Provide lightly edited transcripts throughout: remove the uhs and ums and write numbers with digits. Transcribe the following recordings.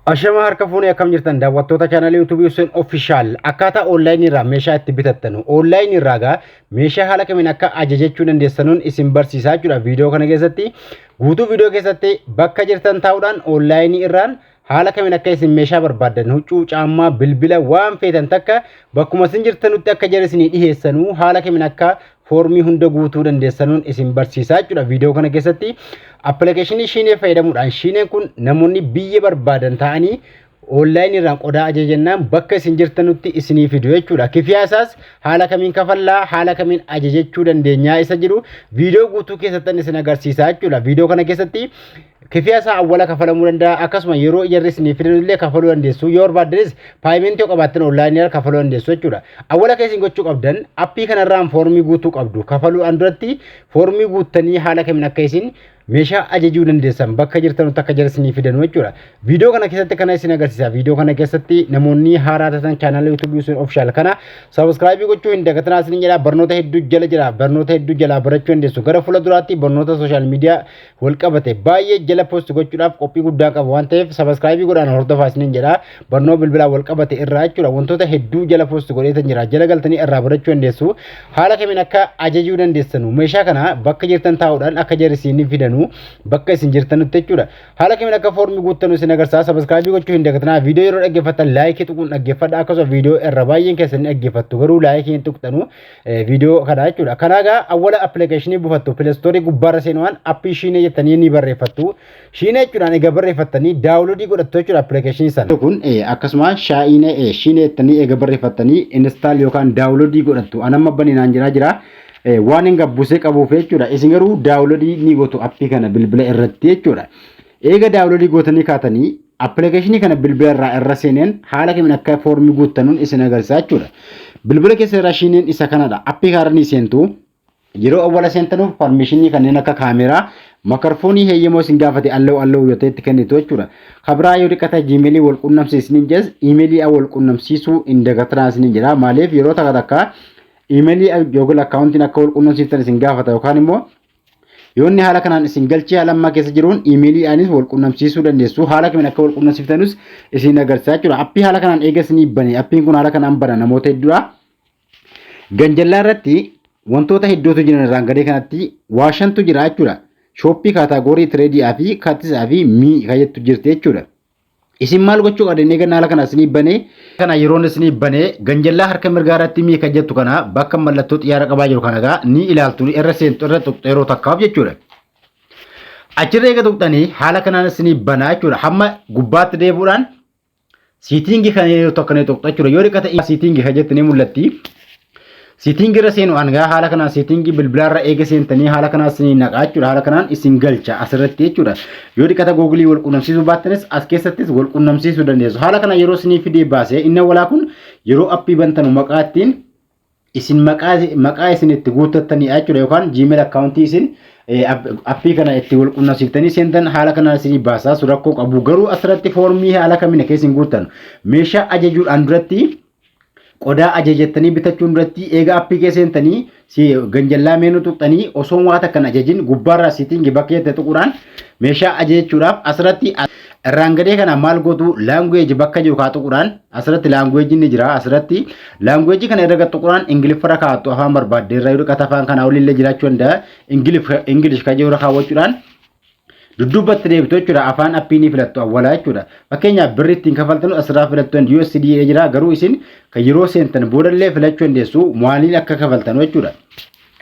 Ashama harka fuunee, akkam jirtan daawwattoota chaanalii YouTube Hussein Official? Akkaataa onlaayinii irraa meeshaa itti bitattanu, onlaayinii irraa gaa meeshaa haala kamiin akka ajajachuu dandeessanuun isin barsiisaa jechuudha. Viidiyoo kana keessatti, guutuu viidiyoo keessatti, bakka jirtan taa'uudhaan onlaayinii irraan haala kamiin akka isin meeshaa barbaaddan, huccuu, caammaa, bilbila, waan feetan takka bakkuma isin jirtanutti akka jara isinii dhiheessanuu haala kamiin akka foormii hunda guutuu dandeessanuun isin barsiisaa jechuudha. Viidiyoo kana keessatti appilikeeshinii Shiinee fayyadamuudhaan, Shiineen kun namoonni biyya barbaadan ta'anii onlaayinii irraan qodaa ajajannaan bakka isin jirtanutti isinii fidu jechuudha. Kifiyaa isaas haala kamiin kafallaa, haala kamiin ajajachuu dandeenyaa isa jedhu viidiyoo guutuu keessatti isin agarsiisaa jechuudha. Viidiyoo kana keessatti kifiyaa isaa awwala kafalamuu danda'a, akkasuma yeroo ijarri isinii fidan illee kafaluu dandeessu, yoo barbaaddanis payment yoo qabaattan onlaayinii irra kafaluu dandeessu jechuudha. Awwala keessin gochuu qabdan appii kanarraan foormii guutuu qabdu. Kafaluudhaan duratti foormii guuttanii haala kamiin akka isin meeshaa ajajuu dandeessan bakka jirtanutti akka jara isinii fidanu jechuudha. Viidiyoo kana keessatti kana isin agarsiisa. Viidiyoo kana keessatti namoonni haaraa taatan chaanala YouTube Hussein Official kana subscribe gochuu hin dagatinaa isin jedha. Barnoota hedduu jala jira. Barnoota hedduu jalaa barachuu dandeessu. Gara fuula duraatti barnoota social media wal qabate baay'ee jala post gochuudhaaf qophii guddaa qaba waan ta'eef subscribe godhaan hordofaa isiniin jedha. Barnoota bilbilaa wal qabate irraa jechuudha. Wantoota hedduu jala post godheetan jira. Jala galtanii irraa barachuu dandeessu. Haala kamiin akka ajajuu dandeessanu meeshaa kana bakka jirtan taa'uudhaan akka jarri isin fidanu bakka isin jirtanutti jechuudha. Haala kamiin akka foormii guuttanu isin agarsiisa. Subscribe gochuu hin dagatinaa. Viidiyoo yeroo dhaggeeffattan like tuquun dhaggeeffadha. Akkasuma viidiyoo irra baay'een keessan ni dhaggeeffattu, garuu like hin tuqxanu viidiyoo kana jechuudha. Kanaa egaa awwala appilikeeshinii buufattu. Play Store gubbaarra seenuudhaan appii Shiinee jettanii ni barreeffattu. Shiinee jechuudhaan egaa barreeffattanii download godhattu jechuudha appilikeeshinii sana. Kun akkasuma shaa'inee Shiinee jettanii egaa barreeffattanii install yookaan download godhattu. Anamma baninaan jiraa jira. Waan hin gabbusee qabuuf jechuudha. Isin garuu download ni gootu appii kana bilbila irratti jechuudha. Eega download gootanii kaatanii appilikeeshinii kana bilbila irraa irra seeneen haala kamiin akka foormii guuttanuun isin agarsiisa jechuudha. Bilbila keessa irraa Shiineen isa kanadha. Appii kaarra ni seentu. Yeroo awwala seentanuuf permission kanneen akka kaameeraa, microphone heeyyamoo isin gaafate allow allow yoo ta'e itti kennitu jechuudha. Kabiraa yoo dhiqata Gmail wal qunnamsiisniin jees email wal qunnamsiisuu hin dagatinaa isiniin jedha. Maaliif, yeroo takka takka email Google accountiin akka wal qunnamsiiftan isin gaafata, yookaan immoo yoo inni haala kanaan isin galchee haala ammaa keessa jiruun emailiidhaanis wal qunnamsiisuu dandeessu. Haala kamiin akka wal qunnamsiiftanus isin agarsiisa jechuudha. Appii haala kanaan eega isinii bane, appiin kun haala kanaan bana namoota hedduudha. Ganjallaa irratti wantoota hedduutu jiran, irraan gadee kanatti waa shantu jira jechuudha. Shop, category, trade fi carts fi me kan jettu jirti jechuudha. Isin maal gochuu qabdan? Eega haala kana isinii banee kana, yeroon isinii banee ganjallaa harka mirgaa irratti me kan jettu kana, bakka mallattoo xiyyaara qabaa jiru kana gaa ni ilaaltu, irra seentu, irra tuqxu yeroo takkaaf jechuudha. Achirra eega tuqxanii haala kanaan isinii banaa jechuudha. Hamma gubbaatti deebi'uudhaan setting kan yeroo tokko ni tuqxu jechuudha. Yoo dhiqata setting kan jettu ni mul'atti. Setting irra seenu gaa haala kanaan setting bilbilaarra eega seentanii haala kanaan isinii naqaa jechuudha. Haala kanaan isin galcha asirratti jechuudha. Yoo dhiqata Google wal qunnamsiisuu baattanis as keessattis wal qunnamsiisuu dandeessu. Haala kana yeroo isinii fidee baasee inni walaa kun yeroo appii bantanu maqaa ittiin isin maqaa isin itti guuttattanii jechuudha, yookaan Gmail account isin appii kana itti wal qunnamsiiftanii seentan haala kanaan isinii baasaa. Sun rakkoo qabu, garuu asirratti foormii haala kamiin akka isin guuttan meeshaa ajajuudhaan duratti, qodaa ajajattanii bitachuun duratti, eega appii keessa seentanii si ganjallaa menu tuqxanii osoo waan takka hin ajajin gubbaarraa setting bakka jette tuquudhaan meeshaa ajajachuudhaaf asirratti irraan gadee kana maal gootu? Language bakka jiru kaa tuquudhaan asirratti language ni jira. Asirratti language kana irra tuquudhaan Ingiliffarra kaa'attu. Afaan barbaadde irra yoo dhiqata afaan kanaa oliillee jiraachuu danda'a. English kan jiru irra kaawwachuudhaan dudduubatti deebitu jechuudha. Afaan appii ni filattu awwalaa jechuudha. Fakkeenyaaf birri ittiin kafaltanu asirraa filattu, USD jira, garuu isin kan yeroo seentan boodallee filachuu dandeessu maaliin akka kafaltanu jechuudha.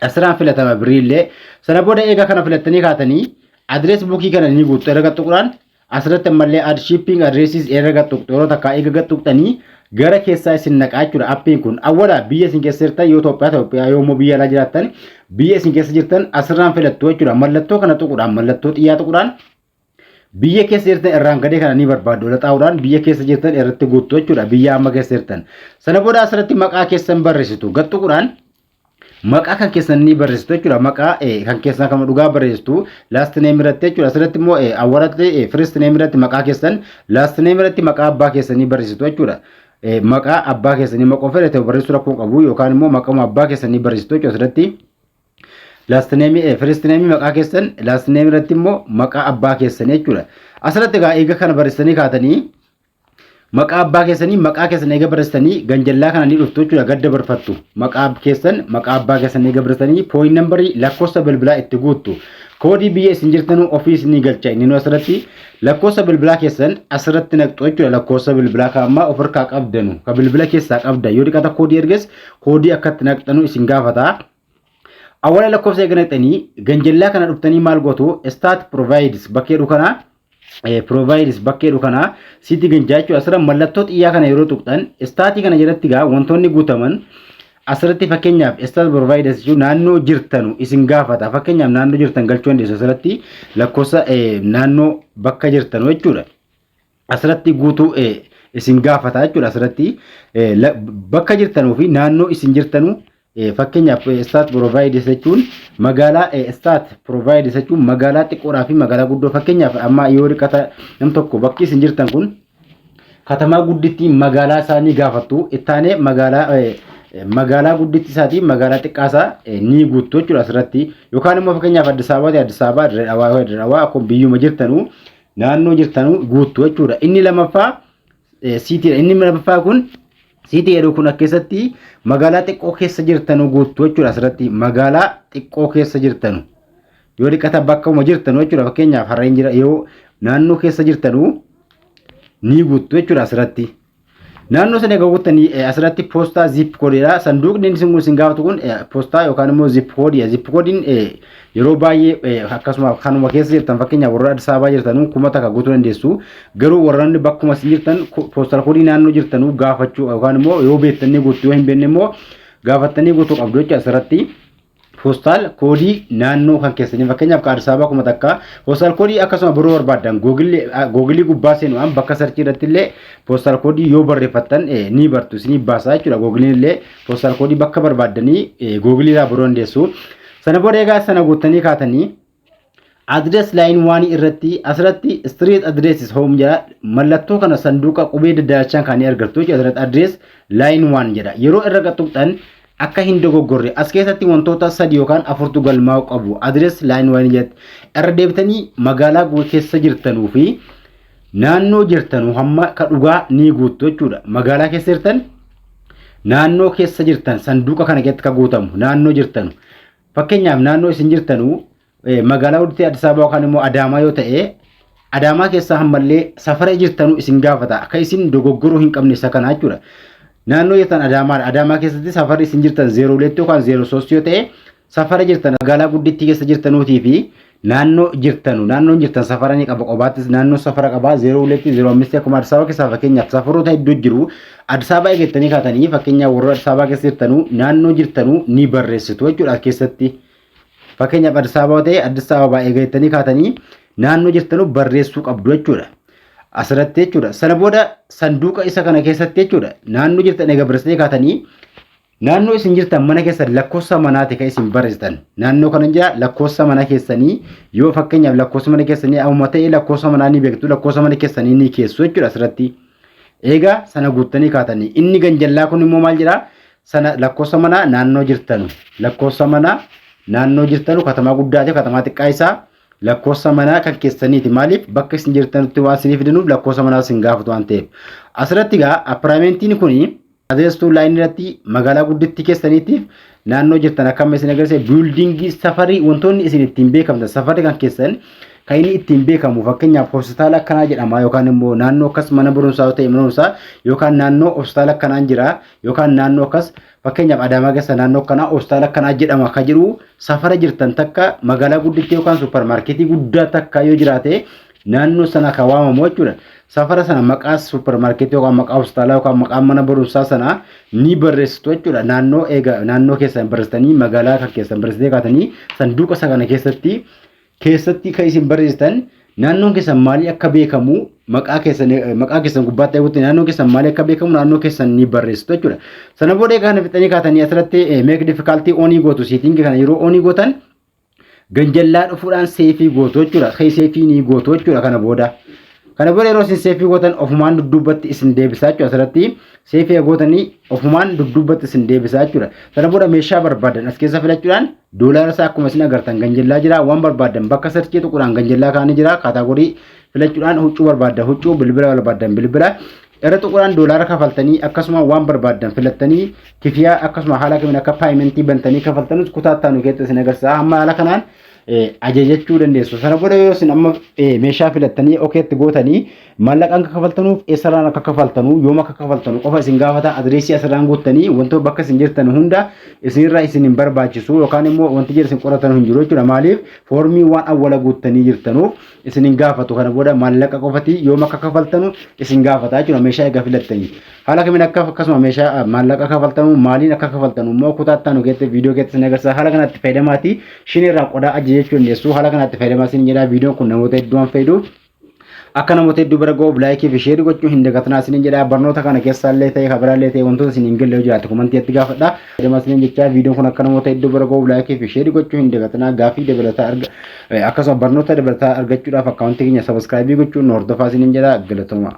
Asirraan filatama birriillee. Sana booda eega kana filattanii kaatanii address book kana ni guuttu. Erga tuquudhaan asirratti ammallee add shipping addresses erga tuqxu, yeroo takka eega tuqxanii gara keessaa isin naqaa jechuudha. Appiin kun awwala biyya isin keessa jirtan, yoo Itoophiyaa Itoophiyaa, yoo immoo biyya alaa jiraattan biyya isin keessa jirtan asirraan filattu jechuudha. Mallattoo kana tuquudhaan, mallattoo xiyyaa tuquudhaan biyya keessa jirtan irraan gadee kana ni barbaaddu. Irra xaa'uudhaan biyya keessa jirtan irratti guuttu jechuudha, biyya amma keessa jirtan. Sana booda asirratti maqaa keessan barreessitu. Gad tuquudhaan maqaa kan keessan ni barreessitu jechuudha. Maqaa kan keessan kan dhugaa barreessitu last name irratti jechuudha. Asirratti immoo awwalatti first name irratti maqaa keessan, last name irratti maqaa abbaa keessanii barreessitu jechuudha. Maqaa abbaa keessanii maqaa fedhe ta'e barreessuu rakkoo qabu, yookaan immoo maqaa abbaa keessanii barreessitu jechuudha asirratti. Last name, first name maqaa keessan, last name irratti immoo maqaa abbaa keessanii jechuudha. Asirratti egaa eega kana barreessanii kaatanii Maqaa abbaa keessanii, maqaa keessan eega barreessitanii ganjallaa kana ni dhuftu jechuudha, gadda barfattu. Maqaa keessan, maqaa abbaa keessan eega barreessitanii phone numberii, lakkoofsa bilbilaa itti guuttu. Koodii biyya isin jirtanuu ofii isinii galcha. Inni nu asirratti lakkoofsa bilbilaa keessan asirratti naqxu jechuudha. Lakkoofsa bilbilaa kan ammaa of harkaa qabdanu, ka bilbila keessaa qabda. Yoo dhiqata koodii erges koodii akkatti naqxanu isin gaafata. Awwaala lakkoofsa eega naqxanii ganjallaa kana dhuftanii maal gootu? State provides bakkeedhu kana, provides bakkeedhu kana, city ganjaa jechuudha. Asirra mallattoo xiyyaa kana yeroo tuqxan stateii kana jalatti gaa wantoonni guutaman asirratti, fakkeenyaaf state provides jechuun naannoo jirtanu isin gaafata. Fakkeenyaaf naannoo jirtan galchuu dandeessu asirratti, lakkoofsa naannoo bakka jirtanu jechuudha. Asirratti guutuu isin gaafata jechuudha. Asirratti bakka jirtanuu fi naannoo isin jirtanu, fakkeenyaaf state provides jechuun magaalaa, state provides jechuun magaalaa xiqqoodhaa fi magaalaa guddoo. Fakkeenyaaf amma yoo dhiqata nam tokko bakki isin jirtan kun katamaa guddittii magaalaa isaanii gaafattu, ittaanee magaalaa guddittii isaatii magaalaa xiqqaasaa ni guuttu jechuudha asirratti. Yookaan immoo fakkeenyaaf Addis Ababaa ta'e Addis Ababaa, Dirree Dhawaa, Dirree Dhawaa, akkuma biyyuma jirtanuu naannoo jirtanuu guuttu jechuudha. Inni lamaffaa citydha. Inni lammaffaa kun city jedhu kun keessatti magaalaa xiqqoo keessa jirtanu guuttu jechuudha. Asirratti magaalaa xiqqoo keessa jirtanu, yoo dhiqata bakkuma jirtanu jechuudha. Fakkeenyaaf harreen jira, yoo naannoo keessa jirtanu ni guuttu jechuudha asirratti. Naannoo sana egaa guuttanii asirratti postal zip codeiidha. Sanduuqni isin isin gaafatu kun poostaa yookaan immoo zip codeiidha. Zip codeiin yeroo baay'ee akkasuma kanuma keessa jirtan, fakkeenyaaf warra Addis Ababaa jirtanuu 1000 guutuu dandeessu. Garuu warroonni bakkuma isin jirtan postal codeii naannoo jirtanuu gaafachuu yookaan immoo yoo beektanii guutuu, yoo hin beekne immoo gaafattanii guutuu qabdu jechuudha asirratti. Postal codeii naannoo kan keessanii, fakkeenyaaf ka Addis Ababaa 1000 postal codeii. Akkasuma biroo barbaaddan Googleii gubbaa seenuudhaan bakka searchii irratti illee postal codeii yoo barreeffattan ni bartu, isinii baasaa jechuudha. Googleiin illee postal codeii bakka barbaaddanii Googleii irraa baruu dandeessu. Sana booda egaa sana guuttanii kaatanii address line one irratti asirratti street address home jedha. Mallattoo kana sanduuqa qubee daddaalchaan kan argattu jechuudha. Asirratti address line one jedha. Yeroo irra tuqxan akka hin dogoggorre as keessatti wantoota sadi yookaan afurtu galmaa'u qabu. Address line one jedhatti irra deebitanii magaalaa keessa jirtanuu fi naannoo jirtanuu hamma ka dhugaa ni guuttu jechuudha. Magaalaa keessa jirtan, naannoo keessa jirtan, sanduuqa kana keessatti ka guutamu naannoo jirtanu. Fakkeenyaaf naannoo isin jirtanuu magaalaa guddittii Addis Ababaa yookaan immoo Adaamaa yoo ta'e, Adaamaa keessaa hammallee safara jirtanuu isin gaafata. Akka isin dogoggoruu hin qabne isa kana jechuudha. Naannoo jirtan Adaamaadha. Adaamaa keessatti safarri isin jirtan 02 yookaan 03 yoo ta'e, safara jirtan magaalaa guddittii keessa jirtanuutii fi naannoo jirtanu, naannoon jirtan safara ni qaba qobaattis, naannoo safara qabaa 02, 05. Akkuma Addis Ababaa keessaa fakkeenyaaf safaroota hedduu jiru. Addis Ababaa eeggattanii kaatanii fakkeenyaaf warra Addis Ababaa keessa jirtanuu naannoo jirtanuu ni barreessitu jechuudha keessatti. Fakkeenyaaf Addis Ababaa ta'e, Addis Ababaa eeggattanii kaatanii naannoo jirtanuu barreessuu qabdu jechuudha. Asirratti jechuudha. Sana booda sanduuqa isa kana keessatti jechuudha. Naannoo jirtan eega barreessitanii kaatanii naannoo isin jirtan mana keessan lakkoofsa manaati kan isin barreessitan. Naannoo kana jira lakkoofsa mana keessanii, yoo fakkeenyaaf lakkoofsa mana keessanii amma ta'e lakkoofsa manaa ni beektu, lakkoofsa mana keessanii ni keessu jechuudha asirratti. Egaa sana guuttanii kaatanii inni ganjallaa kun immoo maal jedhaa? Sana lakkoofsa manaa naannoo jirtanu, lakkoofsa manaa naannoo jirtanu, katamaa guddaa ta'e katamaa xiqqaa isaa lakkoofsa manaa kan keessaniiti. Maaliif? Bakka isin jirtanutti waan isiniif fidanuuf lakkoofsa manaa isin gaafatu waan ta'eef. Asirratti egaa apartmentiin kuni address two line irratti magaalaa guddittii keessaniitiif naannoo jirtan akkama isin agarsiisa, buildingii, safarii, wantoonni isin ittiin beekamtan, safarri kan keessan kan inni ittiin beekamu, fakkeenyaaf hospitaala akkanaa jedhama yookaan immoo naannoo akkas mana barumsaa yoo ta'e mana barumsaa yookaan naannoo hospitaala akkanaan jira yookaan naannoo akkas, fakkeenyaaf Adaamaa keessa naannoo akkanaa hospitaala akkanaa jedhama akka jedhu, safara jirtan takka magaalaa guddittii yookaan suuparmaarkeetii guddaa takka yoo jiraate naannoo sana kan waamamu jechuudha. Safara sana maqaa suuparmaarkeetii yookaan maqaa hospitaalaa yookaan maqaa mana barumsaa sana ni barreessitu jechuudha. Naannoo eega naannoo keessan barreessitanii, magaalaa kan keessan barreessitee kaatanii sanduuqa isa kana keessatti kan isin barreessitan naannoon keessan maalii akka beekamu, maqaa keessan gubbaatti eegutti naannoon keessan maalii akka beekamu naannoo keessan ni barreessitu jechuudha. Sana booda egaa kana fixanii kaatanii asirratti make defaultii onii gootu. Settingii kana yeroo onii gootan ganjallaa dhufuudhaan saveii gootu jechuudha. Saveii ni gootu jechuudha kana booda. Kana booda yeroo isin saveii gootan ofumaan dudduubatti isin deebisaa jechuudha. Asirratti saveii gootanii ofumaan dudduubatti isin deebisaa jechuudha. Sana booda meeshaa barbaadan as keessa filachuudhaan doolaara isaa akkuma isin agartan ganjallaa jira. Waan barbaadan bakka searchii tuquudhaan ganjallaa kaanii jira. Category filachuudhaan huccuu barbaadan huccuu, bilbila barbaadan bilbila. Irra tuquudhaan doolaara kafaltanii, akkasuma waan barbaaddan filattanii, kifiyaa akkasuma haala kamiin akka payment bantanii kafaltanus kutaa itti aanu keessatti isin agarsiisa. Amma haala kanaan ajajachuu dandeessu. Sana booda yoo isin amma meeshaa filattanii okay tti gootanii, maallaqa akka kafaltanuuf, eessarraan akka kafaltanuu, yoom akka kafaltanu qofa isin gaafata. Adireesii asirraan guuttanii wantoota bakka isin jirtan hunda isinirraa isin hin barbaachisu yookaan immoo wanti jira isin qoratan hin jiru jechuudha. Maaliif? Foormii waan awwala guuttanii jirtanuuf isin hin gaafatu. Kana booda maallaqa qofati yoom akka kafaltanu isin gaafata jechuudha meeshaa egaa filattanii. Haala kamiin akka akkasuma meeshaa maallaqa kafaltanu, maaliin akka kafaltanu immoo kutaa itti aanu keessatti viidiyoo keessatti isin agarsiisa. Haala kanatti fayyadamaati Shein irraa qodaa ajajachuu dandeessu. Haala kanatti fayyadamaa isin jedha. Viidiyoon kun namoota hedduu waan fayyaduuf akka namoota hedduu bira ga'uuf like fi share gochuu hin dagatinaa isiniin jedha. Barnoota kana keessaallee ta'e kabiraallee ta'e wantoota isin hin galle yoo jiraate comment itti gaafadha. Fayyadamaa isiniin jechaa, viidiyoon kun akka namoota hedduu bira ga'uuf like fi share gochuu hin dagatinaa. Gaaffii dabalataa arga akkasuma barnoota dabalataa argachuudhaaf account keenya subscribe gochuun nu hordofaa isiniin jedha. Galatooma.